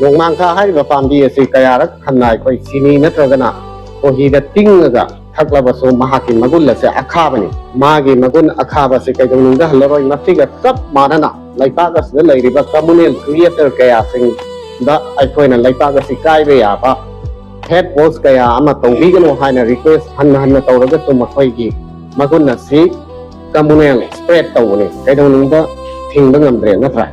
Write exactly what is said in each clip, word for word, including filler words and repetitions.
ꯅꯣꯡꯃꯥꯡꯈꯥ ꯍꯥꯏꯔꯤꯕ ꯄꯥꯝꯕꯤ ꯑꯁꯤ ꯀꯌꯥꯔꯛ ꯍꯟꯅ ꯑꯩꯈꯣꯏ ꯆꯤꯅꯤ ꯅꯠꯇ꯭ꯔꯒꯅ ꯈꯣꯍꯤꯗ ꯇꯤꯡꯉꯒ ꯊꯛꯂꯕꯁꯨ ꯃꯍꯥꯛꯀꯤ ꯃꯒꯨꯟ ꯑꯁꯦ ꯑꯈꯥꯕꯅꯤ꯫ ꯃꯥꯒꯤ ꯃꯒꯨꯟ ꯑꯈꯥꯕ ꯑꯁꯤ ꯀꯩꯗꯧꯅꯨꯡꯗ ꯍꯜꯂꯔꯣꯏ꯫ ꯃꯁꯤꯒ ꯆꯞ ꯃꯥꯟꯅꯅ ꯂꯩꯄꯥꯛ ꯑꯁꯤꯗ ꯂꯩꯔꯤꯕ communal creator ꯀꯌꯥꯁꯤꯡꯗ ꯑꯩꯈꯣꯏꯅ ꯂꯩꯄꯥꯛ ꯑꯁꯤ ꯀꯥꯏꯕ ꯌꯥꯕ head post ꯀꯌꯥ ꯑꯃ ꯇꯧꯕꯤꯒꯅꯨ ꯍꯥꯏꯅ request ꯍꯟꯅ ꯍꯟꯅ ꯇꯧꯔꯒꯁꯨ ꯃꯈꯣꯏꯒꯤ ꯃꯒꯨꯟ ꯑꯁꯤ communal spread ꯇꯧꯕꯅꯤ꯫ ꯀꯩꯗꯧꯅꯨꯡꯗ ꯊꯤꯡꯕ ꯉꯝꯗ꯭ꯔꯦ, ꯅꯠꯇ꯭ꯔꯥ?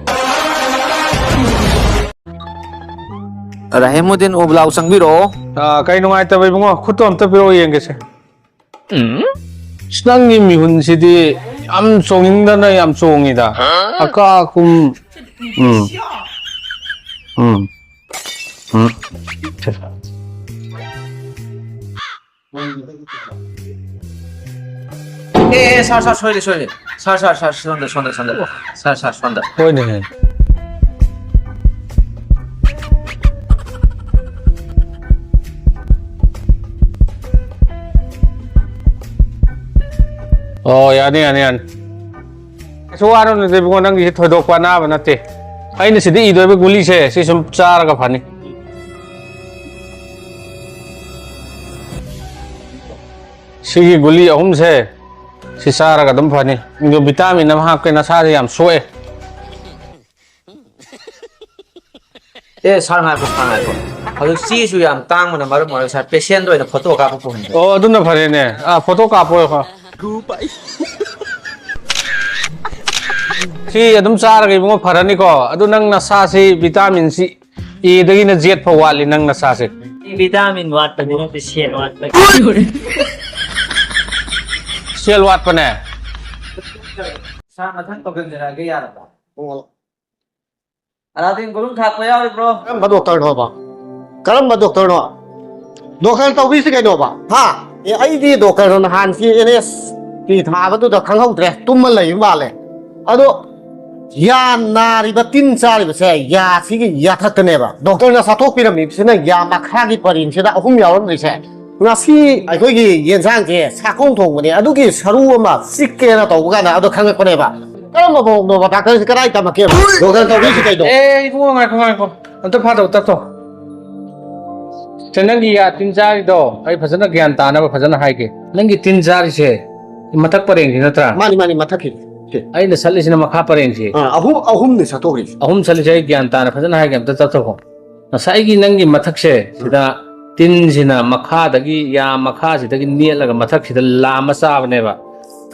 ꯔꯥꯍꯤꯃꯨꯗꯤꯟ ꯎꯕ꯭ꯂꯥꯎ ꯆꯪꯕꯤꯔꯛꯑꯣ꯫ ꯑꯥ, ꯀꯩ ꯅꯨꯡꯉꯥꯏꯇꯕ ꯏꯕꯨꯡꯉꯣ? ꯈꯨꯠꯇꯣ ꯑꯝꯇ ꯄꯤꯔꯛꯑꯣ ꯌꯦꯡꯒꯦꯁꯦ꯫ ꯎꯝ? ꯑꯁ, ꯅꯪꯒꯤ ꯃꯤꯍꯨꯟꯁꯤꯗꯤ ꯌꯥꯝ ꯆꯣꯡꯅꯤꯡꯗꯅ ꯌꯥꯝ ꯆꯣꯡꯉꯤꯗ꯫ ꯑꯀꯥ ꯑꯀꯨꯝ꯫ ꯎꯝ꯫ ꯎꯝ꯫ ꯎꯝ꯫ ꯑꯦ, ꯑꯦ, ꯁꯥꯔ, ꯁꯥꯔ, ꯁꯣꯏꯔꯦ, ꯁꯣꯏꯔꯦ꯫ ꯁꯥꯔ, ꯁꯥꯔ, ꯁꯥꯔ, ꯁꯣꯝꯗ, ꯁꯣꯝꯗ, ꯁꯣꯝꯗ꯫ ꯁꯥꯔ, ꯁꯥꯔ, ꯁꯣꯝꯗ꯫ ꯍꯣꯏꯅꯦ꯫ ꯑꯣ, ꯌꯥꯅꯤ, ꯌꯥꯅꯤ, ꯌꯥꯅꯤ꯫ ꯀꯩꯁꯨ ꯋꯥꯔꯨꯅꯨꯗ ꯏꯕꯨꯡꯉꯣ, ꯅꯪꯒꯤꯁꯤ ꯊꯣꯏꯗꯣꯛꯄ ꯑꯅꯥꯕ ꯅꯠꯇꯦ꯫ ꯑꯩꯅ ꯁꯤꯗ ꯏꯗꯣꯏꯕ ꯒꯨꯂꯤꯁꯦ ꯁꯤ ꯁꯨꯝ ꯆꯥꯔꯒ ꯐꯅꯤ꯫ ꯁꯤꯒꯤ ꯒꯨꯂꯤ ꯑꯍꯨꯝꯁꯦ ꯁꯤ ꯆꯥꯔꯒ ꯑꯗꯨꯝ ꯐꯅꯤ꯫ ꯑꯗꯣ ꯚꯤꯇꯥꯃꯤꯟ ꯑꯃ ꯍꯥꯞꯀꯦ, ꯅꯁꯥꯁꯦ ꯌꯥꯝ ꯁꯣꯛꯑꯦ꯫ ꯑꯦ, ꯁꯥꯔ, ꯉꯥꯏꯈꯣ, ꯁꯥꯔ, ꯉꯥꯏꯈꯣ꯫ ꯍꯧꯖꯤꯛ ꯆꯦꯁꯨ ꯌꯥꯝ ꯇꯥꯡꯕꯅ ꯃꯔꯝ ꯑꯣꯏꯔꯒ, ꯁꯥꯔ, ꯄꯦꯁꯦꯟꯗ ꯑꯣꯏꯅ ꯐꯣꯇꯣ ꯀꯥꯞꯄ ꯄꯨꯍꯟꯒꯦ꯫ ꯑꯣ, ꯑꯗꯨꯅ ꯐꯔꯦꯅꯦ꯫ ꯑꯥ, ꯐꯣꯇꯣ ꯀꯥꯞꯄꯣ꯫ ꯁꯤ ꯑꯗꯨꯝ ꯆꯥꯔꯒ ꯏꯕꯨꯡꯉꯣ ꯐꯔꯅꯤꯀꯣ꯫ ꯑꯗꯨ ꯅꯪ ꯅꯁꯥꯁꯤ ꯚꯤꯇꯥꯃꯤꯟꯁꯤ ꯑꯦꯗꯒꯤꯅ ꯖꯦꯗ ꯐꯥꯎ ꯋꯥꯠꯂꯤ ꯅꯪ ꯅꯁꯥꯁꯦ꯫ ꯚꯤꯇꯥꯃꯤꯟ ꯋꯥꯠꯄꯗꯤ ꯅꯠꯇꯦ, ꯁꯦꯜ ꯋꯥꯠꯄꯒꯤ꯫ ꯁꯦꯜ ꯋꯥꯠꯄꯅꯦ꯫ ꯁꯥꯔ, ꯃꯊꯪ ꯇꯧꯁꯤꯟꯖꯔꯛꯑꯒꯦ, ꯌꯥꯔꯕꯣ? ꯑꯂꯥꯗꯤꯟ ꯒꯨꯔꯨꯝ ꯊꯥꯛꯄ ꯌꯥꯎꯔꯤꯕ꯭ꯔꯣ? ꯀꯔꯝꯕ ꯗꯣꯛꯇꯔꯅꯣꯕ? ꯀꯔꯝꯕ ꯗꯣꯛꯇꯔꯅꯣ? ꯗꯣꯛꯇꯔ ꯇꯧꯕꯤꯁꯤ ꯀꯩꯅꯣꯕ? ꯍꯥ? ꯑꯦ, ꯑꯩꯗꯤ ꯗꯣꯛꯇꯔꯅ ꯅꯍꯥꯟꯁꯤ ꯑꯦꯟ ꯑꯦꯁ ꯄꯤ ꯊꯥꯕꯗꯨꯗ ꯈꯪꯍꯧꯗ꯭ꯔꯦ, ꯇꯨꯝꯃ ꯂꯩꯕ ꯃꯥꯜꯂꯦ꯫ ꯑꯗꯣ ꯌꯥ ꯅꯥꯔꯤꯕ, ꯇꯤꯟ ꯆꯥꯔꯤꯕꯁꯦ ꯌꯥꯁꯤꯒꯤ ꯌꯥꯊꯛꯇꯅꯦꯕ꯫ ꯗꯣꯛꯇꯔꯅ ꯆꯥꯊꯣꯛꯄꯤꯔꯝꯃꯤꯕꯁꯤꯅ ꯌꯥ ꯃꯈꯥꯒꯤ ꯄꯔꯦꯡꯁꯤꯗ ꯑꯍꯨꯝ ꯌꯥꯎꯔꯝꯗ꯭ꯔꯤꯁꯦ꯫ ꯉꯁꯤ ꯑꯩꯈꯣꯏꯒꯤ ꯌꯦꯟꯁꯥꯡꯁꯦ ꯁꯥꯀꯣꯡ ꯊꯣꯡꯕꯅꯦ, ꯑꯗꯨꯒꯤ ꯁꯔꯨ ꯑꯃ ꯆꯤꯛꯀꯦꯅ ꯇꯧꯕ ꯀꯥꯟꯗ ꯑꯗꯣ ꯈꯪꯉꯛꯄꯅꯦꯕ꯫ ꯀꯔꯝꯕ ꯃꯑꯣꯡꯅꯣꯕ? ꯗꯥꯛꯇꯔꯁꯤ ꯀꯗꯥꯏ ꯇꯝꯃꯛꯀꯦꯕ? ꯗꯣꯛꯇꯔ ꯇꯧꯕꯤꯁꯤ ꯀꯩꯅꯣ? ꯑꯦ, ꯏꯕꯨꯡꯉꯣ, ꯉꯥꯏꯈꯣ, ꯉꯥꯏꯈꯣ꯫ ꯑꯝꯇ ꯐꯥꯗꯧ ꯇꯠꯊꯣ꯫ ꯁꯦ, ꯅꯪꯒꯤ ꯌꯥ ꯇꯤꯟ ꯆꯥꯔꯤꯗꯣ ꯑꯩ ꯐꯖꯅ ꯒ꯭ꯌꯥꯟ ꯇꯥꯅꯕ ꯐꯖꯅ ꯍꯥꯏꯒꯦ꯫ ꯅꯪꯒꯤ ꯇꯤꯟ ꯆꯥꯔꯤꯁꯦ ꯃꯊꯛ ꯄꯔꯦꯡꯁꯤ ꯅꯠꯇ꯭ꯔꯥ? ꯃꯥꯅꯤ, ꯃꯥꯅꯤ, ꯃꯊꯛꯀꯤ꯫ ꯁꯤ꯫ ꯑꯩꯅ ꯁꯠꯂꯤꯁꯤꯅ ꯃꯈꯥ ꯄꯔꯦꯡꯁꯤ꯫ ꯑꯥ, ꯑꯍꯨꯝ, ꯑꯍꯨꯝꯅꯤ ꯁꯠꯇꯣꯛꯈ꯭ꯔꯤꯁꯦ꯫ ꯑꯍꯨꯝ ꯁꯠꯂꯤꯁꯦ ꯑꯩ ꯒ꯭ꯌꯥꯟ ꯇꯥꯅ ꯐꯖꯅ ꯍꯥꯏꯒꯦ, ꯑꯝꯇ ꯇꯠꯊꯣꯛꯈꯣ꯫ ꯉꯁꯥꯏꯒꯤ ꯅꯪꯒꯤ ꯃꯊꯛꯁꯦ ꯁꯤꯗ ꯇꯤꯟꯁꯤꯅ ꯃꯈꯥꯗꯒꯤ ꯌꯥ ꯃꯈꯥꯁꯤꯗꯒꯤ ꯅꯦꯠꯂꯒ ꯃꯊꯛꯁꯤꯗ ꯂꯥꯝꯃ ꯆꯥꯕꯅꯦꯕ꯫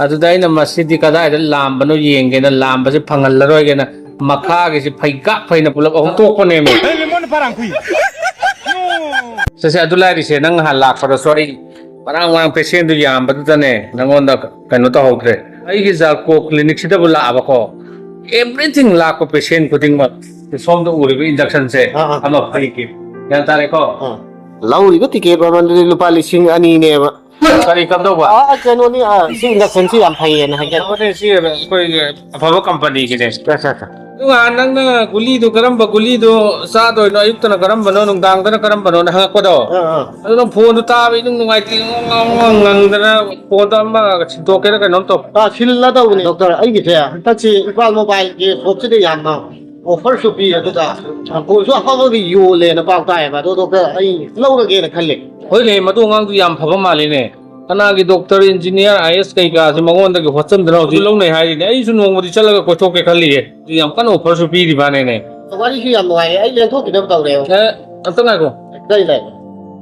ꯑꯗꯨꯗ ꯑꯩꯅ ꯃꯁꯤꯗꯤ ꯀꯗꯥꯏꯗ ꯂꯥꯝꯕꯅꯣ ꯌꯦꯡꯒꯦꯅ ꯂꯥꯝꯕꯁꯦ ꯐꯪꯍꯜꯂꯔꯣꯏꯒꯦꯅ ꯃꯈꯥꯒꯤꯁꯤ ꯐꯩꯒꯥꯛ ꯐꯩꯅ ꯄꯨꯂꯞ ꯑꯍꯨꯝ ꯇꯣꯛꯄꯅꯦꯃꯤ꯫ ꯆꯠꯁꯦ, ꯑꯗꯨ ꯂꯥꯏꯔꯤꯁꯦ ꯅꯪ ꯅꯍꯥꯟ ꯂꯥꯛꯄꯗꯁꯨ ꯑꯩ ꯃꯔꯥꯡ ꯃꯔꯥꯡ ꯄꯦꯁꯦꯟꯗꯨ ꯌꯥꯝꯕꯗꯨꯗꯅꯦ ꯅꯪꯉꯣꯟꯗ ꯀꯩꯅꯣ ꯇꯧꯍꯧꯗ꯭ꯔꯦ꯫ ꯑꯩꯒꯤ ꯖꯥꯔꯀꯣ ꯀ꯭ꯂꯤꯅꯤꯛꯁꯤꯗꯕꯨ ꯂꯥꯛꯑꯕꯀꯣ, ꯑꯦꯚ꯭ꯔꯤꯊꯤꯡ ꯂꯥꯛꯄ ꯄꯦꯁꯦꯟ ꯈꯨꯗꯤꯡꯃꯛ ꯁꯣꯝꯗ ꯎꯔꯤꯕ ꯏꯟꯗꯛꯁꯟꯁꯦ ꯑꯥ, ꯑꯥ꯫ ꯑꯃ ꯐ꯭ꯔꯤꯒꯤ꯫ ꯒ꯭ꯌꯥꯟ ꯇꯥꯔꯦꯀꯣ? ꯑꯥ꯫ ꯂꯧꯔꯤꯕ ꯇꯤꯀꯦꯠ ꯃꯃꯜꯗꯨꯗꯤ ꯂꯨꯄꯥ ꯂꯤꯁꯤꯡ ꯑꯅꯤꯅꯦꯕ꯫ ꯀꯔꯤ ꯀꯝꯗꯧꯕ? ꯑꯥ, ꯀꯩꯅꯣꯅꯤ, ꯑꯥ, ꯁꯤ ꯏꯟꯗꯛꯁꯟꯁꯤ ꯌꯥꯝ ꯐꯩꯌꯦꯅ ꯍꯥꯏꯖꯔꯤ꯫ ꯀꯩꯅꯣꯅꯦ, ꯁꯤ ꯑꯩꯈꯣꯏꯒꯤ ꯑꯐꯕ ꯀꯝꯄꯅꯤꯒꯤꯅꯦ꯫ ꯑꯠꯆꯥ, ꯑꯠꯆꯥ꯫ ꯑꯗꯨ ꯉꯍꯥꯟ ꯅꯪꯅ ꯒꯨꯂꯤꯗꯨ ꯀꯔꯝꯕ ꯒꯨꯂꯤꯗꯨ ꯆꯥꯗꯣꯏꯅꯣ, ꯑꯌꯨꯛꯇꯅ ꯀꯔꯝꯕꯅꯣ, ꯅꯨꯡꯗꯥꯡꯗꯅ ꯀꯔꯝꯕꯅꯣꯅ ꯍꯪꯉꯛꯄꯗꯣ? ꯑꯥ, ꯑꯥ꯫ ꯑꯗꯨꯅ ꯐꯣꯟꯗꯨ ꯇꯥꯕ ꯏꯅꯨꯡ ꯅꯨꯡꯉꯥꯏꯇꯦ, ꯉꯣꯡ ꯉꯣꯡ ꯉꯣꯡ ꯉꯪꯗꯅ ꯐꯣꯟꯗꯣ ꯑꯃ ꯁꯤꯟꯗꯣꯛꯀꯦꯔꯥ ꯀꯩꯅꯣꯝ ꯇꯧ꯫ ꯑꯥ, ꯁꯤꯜꯂꯗꯧꯕꯅꯤ꯫ ꯗꯣꯛꯇꯔ, ꯑꯩꯒꯤꯁꯦ ꯍꯟꯗꯛꯁꯤ ꯏꯝꯐꯥꯜ ꯃꯣꯕꯥꯏꯜꯒꯤ ꯁꯣꯞꯁꯤꯗ ꯌꯥꯝꯅ ꯑꯣꯐꯔꯁꯨ ꯄꯤ, ꯑꯗꯨꯒ ꯐꯣꯟꯁꯨ ꯑꯐꯕꯒꯤ ꯌꯣꯜꯂꯦꯅ ꯄꯥꯎ ꯇꯥꯏꯌꯦꯕ꯫ ꯑꯗꯣ ꯗꯣꯛꯇꯔ, ꯑꯩ ꯂꯧꯔꯒꯦꯅ ꯈꯜꯂꯦ꯫ ꯍꯣꯏꯅꯦ, ꯃꯗꯨ ꯑꯉꯥꯡꯗꯨ ꯌꯥꯝ ꯐꯕ ꯃꯥꯜꯂꯤꯅꯦ꯫ ꯀꯅꯥꯒꯤ ꯗꯣꯛꯇꯔ, ꯏꯟꯖꯤꯅꯤꯌꯥꯔ, ꯑꯥꯏ ꯑꯦꯁ ꯀꯩꯀꯥꯁꯦ ꯃꯉꯣꯟꯗꯒꯤ ꯍꯣꯠꯆꯟꯗꯅ ꯍꯧꯖꯤꯛ ꯂꯧꯅꯩ ꯍꯥꯏꯔꯤꯅꯦ꯫ ꯑꯩꯁꯨ ꯅꯣꯡꯃꯗꯤ ꯆꯠꯂꯒ ꯀꯣꯏꯊꯣꯛꯀꯦ ꯈꯜꯂꯤꯌꯦ꯫ ꯑꯗꯨ ꯌꯥꯝ ꯀꯟꯅ ꯑꯣꯐꯔꯁꯨ ꯄꯤꯔꯤꯕꯅꯦꯅꯦ꯫ ꯋꯥꯔꯤꯁꯨ ꯌꯥꯝ ꯅꯨꯡꯉꯥꯏꯌꯦ꯫ ꯑꯩ ꯂꯦꯡꯊꯣꯛꯈꯤꯗꯕ ꯇꯧꯔꯦꯕ꯫ ꯑꯦ, ꯑꯝꯇ ꯉꯥꯏꯈꯣ꯫ ꯀꯩ ꯂꯩ?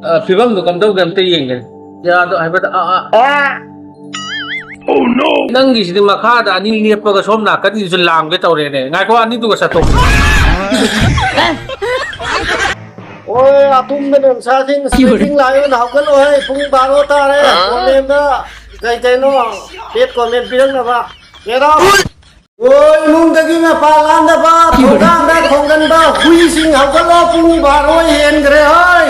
ꯑ, ꯐꯤꯕꯝꯗꯣ ꯀꯝꯗꯧꯒꯦ ꯑꯝꯇ ꯌꯦꯡꯒꯦ꯫ ꯌꯥꯗꯣ ꯍꯥꯏꯐꯦꯠ, ꯑ, ꯑ꯫ ꯅꯪꯒꯤꯁꯤꯗꯤ ꯃꯈꯥꯗ ꯑꯅꯤ ꯂꯦꯞꯄꯒ ꯁꯣꯝ ꯅꯥꯀꯟꯒꯤꯁꯨ ꯂꯥꯝꯒꯦ ꯇꯧꯔꯦꯅꯦ꯫ ꯉꯥꯏꯈꯣ, ꯑꯅꯤꯗꯨꯒ ꯆꯠꯊꯣꯛ꯫ ꯑꯣꯏ, ꯑꯄꯨꯝꯕ ꯅꯨꯡꯁꯥꯁꯤꯡ, sleeping lion, ꯍꯧꯒꯠꯂꯣ ꯍꯦ, ꯄꯨꯡ ꯕꯥꯔꯣ ꯇꯥꯔꯦ꯫ ꯀꯣꯃꯦꯟꯗ ꯀꯩ ꯀꯩꯅꯣ bad comment ꯄꯤꯔꯛꯅꯕ꯫ Get up! ꯑꯣ, ꯏꯃꯨꯡꯗꯒꯤ ꯃꯄꯥꯟ ꯂꯥꯟꯗꯕ, ꯊꯣꯡꯒꯥꯟꯗ ꯈꯣꯡꯒꯟꯕ ꯍꯨꯏꯁꯤꯡ ꯍꯧꯒꯠꯂꯣ, ꯄꯨꯡ ꯕꯥꯔꯣ ꯍꯦꯟꯈ꯭ꯔꯦ ꯍꯣꯏ꯫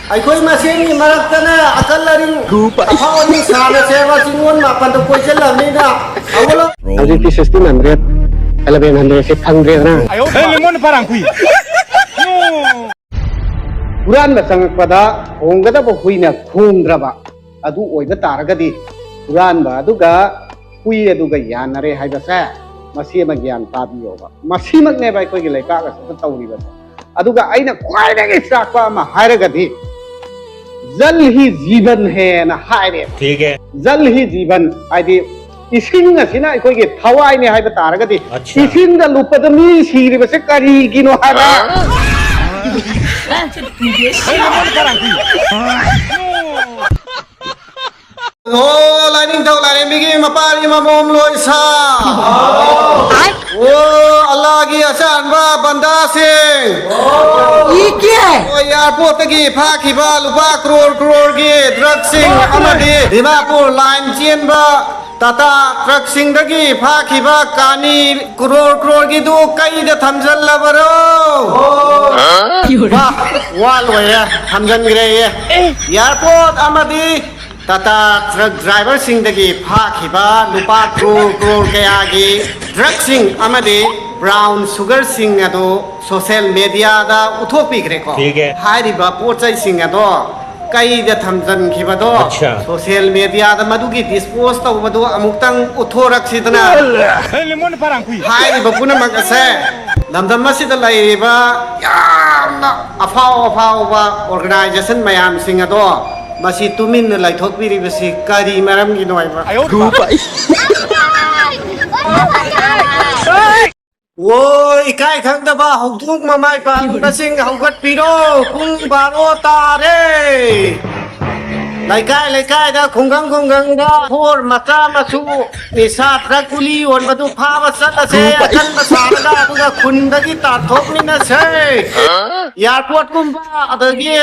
ꯑꯩꯈꯣꯏ ꯃꯁꯦꯟꯒꯤ ꯃꯔꯛꯇꯅꯦ ꯑꯀꯜ ꯑꯔꯤꯡ ꯑꯐꯥꯎ ꯑꯔꯤꯡ ꯁꯥꯟꯅꯁꯦꯕ ꯆꯤꯡꯉꯣꯟ ꯃꯥꯄꯟꯗ ꯀꯣꯏꯁꯤꯜꯂꯕꯅꯤꯅ꯫ ꯍꯧꯒꯠꯂꯣ꯫ ꯍꯧꯖꯤꯛꯇꯤ sixteen hundred, eleven hundred ꯁꯦ ꯐꯪꯗ꯭ꯔꯦꯗꯅ꯫ ꯍꯦ, ꯂꯦꯃꯣꯟ ꯐꯥꯔꯥꯡ ꯈꯨꯏ꯫ ꯍꯨꯔꯥꯟꯕ ꯆꯪꯉꯛꯄꯗ ꯈꯣꯡꯒꯗꯕ ꯍꯨꯏꯅ ꯈꯣꯡꯗ꯭ꯔꯕ ꯑꯗꯨ ꯑꯣꯏꯕ ꯇꯥꯔꯒꯗꯤ ꯍꯨꯔꯥꯟꯕ ꯑꯗꯨꯒ ꯍꯨꯏ ꯑꯗꯨꯒ ꯌꯥꯅꯔꯦ ꯍꯥꯏꯕꯁꯦ ꯃꯁꯤ ꯑꯃ ꯒ꯭ꯌꯥꯟ ꯇꯥꯕꯤꯌꯣꯕ꯫ ꯃꯁꯤꯃꯛꯅꯦꯕ ꯑꯩꯈꯣꯏꯒꯤ ꯂꯩꯕꯥꯛ ꯑꯁꯤꯗ ꯇꯧꯔꯤꯕꯁꯦ꯫ ꯑꯗꯨꯒ ꯑꯩꯅ ꯈ꯭ꯋꯥꯏꯗꯒꯤ ꯆꯥꯛꯄ ꯑꯃ ꯍꯥꯏꯔꯒꯗꯤ, "ꯖꯜ ꯍꯤ ꯖꯤꯕꯟ ꯍꯦꯅ" ꯍꯥꯏꯔꯦ꯫ ꯊꯤꯛ ꯍꯦ꯫ "ꯖꯜ ꯍꯤ ꯖꯤꯕꯟ" ꯍꯥꯏꯗꯤ ꯏꯁꯤꯡ ꯑꯁꯤꯅ ꯑꯩꯈꯣꯏꯒꯤ ꯊꯋꯥꯏꯅꯤ ꯍꯥꯏꯕ ꯇꯥꯔꯒꯗꯤ, ꯑꯠꯁꯥ꯫ ꯏꯁꯤꯡꯗ ꯂꯨꯞꯄꯗ ꯃꯤ ꯁꯤꯔꯤꯕꯁꯦ ꯀꯔꯤꯒꯤꯅꯣ ꯍꯥꯏꯕ? ꯑꯣ, ꯂꯥꯏꯅꯤꯡꯊꯧ ꯂꯥꯏꯔꯦꯝꯕꯤꯒꯤ ꯃꯄꯥꯔꯤ ꯃꯃꯣꯝ ꯂꯣꯏꯁꯥ꯫ ꯑꯣ, ꯑꯜꯂꯥꯒꯤ ꯑꯆꯥꯟꯕ ꯕꯟꯗꯥꯁꯤꯡ꯫ ꯏ ꯀꯦ? ꯑꯣ, ꯑꯦꯌꯥꯔꯄꯣꯔꯠꯇꯒꯤ ꯐꯥꯈꯤꯕ ꯂꯨꯄꯥ ꯀ꯭ꯔꯣꯔ ꯀ꯭ꯔꯣꯔꯒꯤ ꯗ꯭ꯔꯒꯁꯤꯡ ꯑꯃꯗꯤ ꯗꯤꯃꯥꯄꯨꯔ ꯂꯥꯏꯟ ꯆꯦꯟꯕ ꯇꯥꯇꯥ ꯇ꯭ꯔꯛꯁꯤꯡꯗꯒꯤ ꯐꯥꯈꯤꯕ ꯀꯥꯅꯤ ꯀ꯭ꯔꯣꯔ ꯀ꯭ꯔꯣꯔꯒꯤꯗꯨ ꯀꯩꯗ ꯊꯝꯖꯜꯂꯕꯔꯣ? ꯋꯥ, ꯋꯥ ꯂꯣꯏꯔꯦ, ꯊꯝꯖꯟꯈ꯭ꯔꯦꯌꯦ꯫ ꯑꯦꯌꯥꯔꯄꯣꯔꯠ ꯑꯃꯗꯤ ꯇꯥꯇꯥ ꯇ꯭ꯔꯛ ꯗ꯭ꯔꯥꯏꯚꯔꯁꯤꯡꯗꯒꯤ ꯐꯥꯈꯤꯕ ꯂꯨꯄꯥ ꯀ꯭ꯔꯣꯔ ꯀ꯭ꯔꯣꯔ ꯀꯌꯥꯒꯤ ꯗ꯭ꯔꯒꯁꯤꯡ ꯑꯃꯗꯤ ꯕ꯭ꯔꯥꯎꯟ ꯁꯨꯒꯔꯁꯤꯡ ꯑꯗꯨ ꯁꯣꯁꯦꯜ ꯃꯦꯗꯤꯌꯥꯗ ꯎꯠꯊꯣꯛꯄꯤꯈ꯭ꯔꯦꯀꯣ꯫ ꯊꯤꯛ ꯍꯦ꯫ ꯍꯥꯏꯔꯤꯕ ꯄꯣꯠ ꯆꯩꯁꯤꯡ ꯑꯗꯣ ꯀꯩꯗ ꯊꯝꯖꯟꯈꯤꯕꯗꯣ ꯑꯠꯁꯥ꯫ ꯁꯣꯁꯦꯜ ꯃꯦꯗꯤꯌꯥꯗ ꯃꯗꯨꯒꯤ ꯗꯤꯁꯄꯣꯁ ꯇꯧꯕꯗꯨ ꯑꯃꯨꯛꯇꯪ ꯎꯠꯊꯣꯔꯛꯁꯤꯗꯅ꯫ ꯍꯥꯏꯔꯤꯕ ꯄꯨꯝꯅꯃꯛ ꯑꯁꯦ ꯂꯝꯗꯝ ꯑꯁꯤꯗ ꯂꯩꯔꯤꯕ ꯌꯥꯝꯅ ꯑꯐꯥꯎ ꯑꯐꯥꯎꯕ ꯑꯣꯔꯒꯅꯥꯏꯖꯦꯁꯟ ꯃꯌꯥꯝꯁꯤꯡ ꯑꯗꯣ ꯃꯁꯤ ꯇꯨꯃꯤꯟꯅ ꯂꯩꯊꯣꯛꯄꯤꯔꯤꯕꯁꯤ ꯀꯔꯤ ꯃꯔꯝꯒꯤꯅꯣ ꯍꯥꯏꯕ? ꯑꯣ, ꯏꯀꯥꯏ ꯈꯪꯗꯕ ꯍꯧꯗꯣꯡ ꯃꯃꯥꯏ ꯄꯥꯟꯕꯁꯤꯡ ꯍꯧꯒꯠꯄꯤꯔꯣ, ꯄꯨꯡ ꯕꯥꯔꯣ ꯇꯥꯔꯦ꯫ ꯂꯩꯀꯥꯏ ꯂꯩꯀꯥꯏꯗ, ꯈꯨꯡꯒꯪ ꯈꯨꯡꯒꯪꯗ ꯍꯣꯔ ꯃꯆꯥ ꯃꯁꯨ ꯅꯤꯁꯥ ꯗ꯭ꯔꯒ ꯒꯨꯂꯤ ꯌꯣꯟꯕꯗꯨ ꯐꯥꯕ ꯆꯠꯂꯁꯦ, ꯑꯀꯟꯕ ꯁꯥꯔꯒ, ꯑꯗꯨꯒ ꯈꯨꯟꯗꯒꯤ ꯇꯥꯟꯊꯣꯛꯃꯤꯟꯅꯁꯦ꯫ ꯑꯦꯌꯥꯔꯄꯣꯔꯠꯀꯨꯝꯕ, ꯑꯗꯒꯤ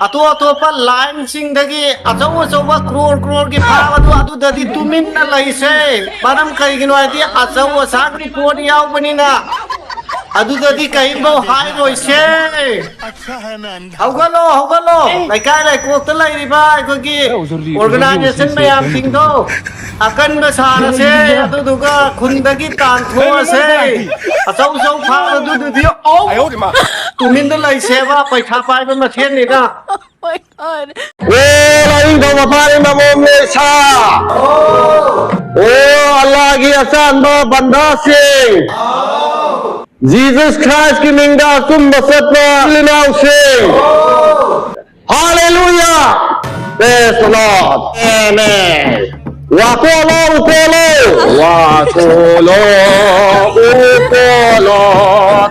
ꯑꯇꯣꯞ ꯑꯇꯣꯞꯄ ꯂꯥꯏꯟꯁꯤꯡꯗꯒꯤ ꯑꯆꯧ ꯑꯆꯧꯕ ꯀ꯭ꯔꯣꯔ ꯀ꯭ꯔꯣꯔꯒꯤ ꯐꯥꯕꯗꯨ ꯑꯗꯨꯗꯗꯤ ꯇꯨꯃꯤꯟꯅ ꯂꯩꯁꯦ꯫ ꯃꯔꯝ ꯀꯩꯒꯤꯅꯣ ꯍꯥꯏꯗꯤ ꯑꯆꯧ ꯑꯁꯥꯡꯒꯤ ꯄꯣꯠ ꯌꯥꯎꯕꯅꯤꯅ꯫ ꯑꯗꯨꯗꯗꯤ ꯀꯔꯤꯝꯐꯥꯎ ꯍꯥꯏꯔꯣꯏꯁꯦ꯫ ꯍꯧꯒꯠꯂꯣ, ꯍꯧꯒꯠꯂꯣ꯫ ꯂꯩꯀꯥꯏ ꯂꯩꯀꯣꯛꯇ ꯂꯩꯔꯤꯕ ꯑꯩꯈꯣꯏꯒꯤ ꯑꯣꯔꯒꯅꯥꯏꯖꯦꯁꯟ ꯃꯌꯥꯝꯁꯤꯡꯗꯣ ꯑꯀꯟꯕ ꯁꯥꯔꯁꯦ, ꯑꯗꯨꯗꯨꯒ ꯈꯨꯟꯗꯒꯤ ꯇꯥꯟꯊꯣꯛꯑꯁꯦ꯫ ꯑꯆꯧ ꯑꯆꯧ ꯐꯥꯕꯗꯨꯗꯗꯤ ꯑꯧ, ꯇꯨꯃꯤꯟꯅ ꯂꯩꯁꯦꯕ, ꯄꯩꯁꯥ ꯄꯥꯏꯕ ꯃꯁꯦꯟꯅꯤꯅ꯫ Oh my God. ꯑꯣ, ꯂꯥꯏꯅꯤꯡꯊꯧ ꯃꯄꯥꯔꯤ ꯃꯃꯣꯝ ꯂꯣꯏꯁꯥ! ꯑꯣ, ꯑꯜꯂꯥꯒꯤ ꯑꯆꯥꯟꯕ ꯕꯟꯗꯥꯁꯤꯡ! Jesus Christ ꯀꯤ ꯃꯤꯡꯗ ꯑꯆꯨꯝꯕ ꯆꯠꯄ ꯏꯆꯤꯜ ꯏꯅꯥꯎꯁꯤꯡ꯫ Hallelujah! Praise the Lord! Amen! ꯋꯥꯀꯣꯜꯂꯣ, ꯎꯀꯣꯜꯂꯣ! ꯋꯥꯀꯣꯜꯂꯣ, ꯎꯀꯣꯜꯂꯣ!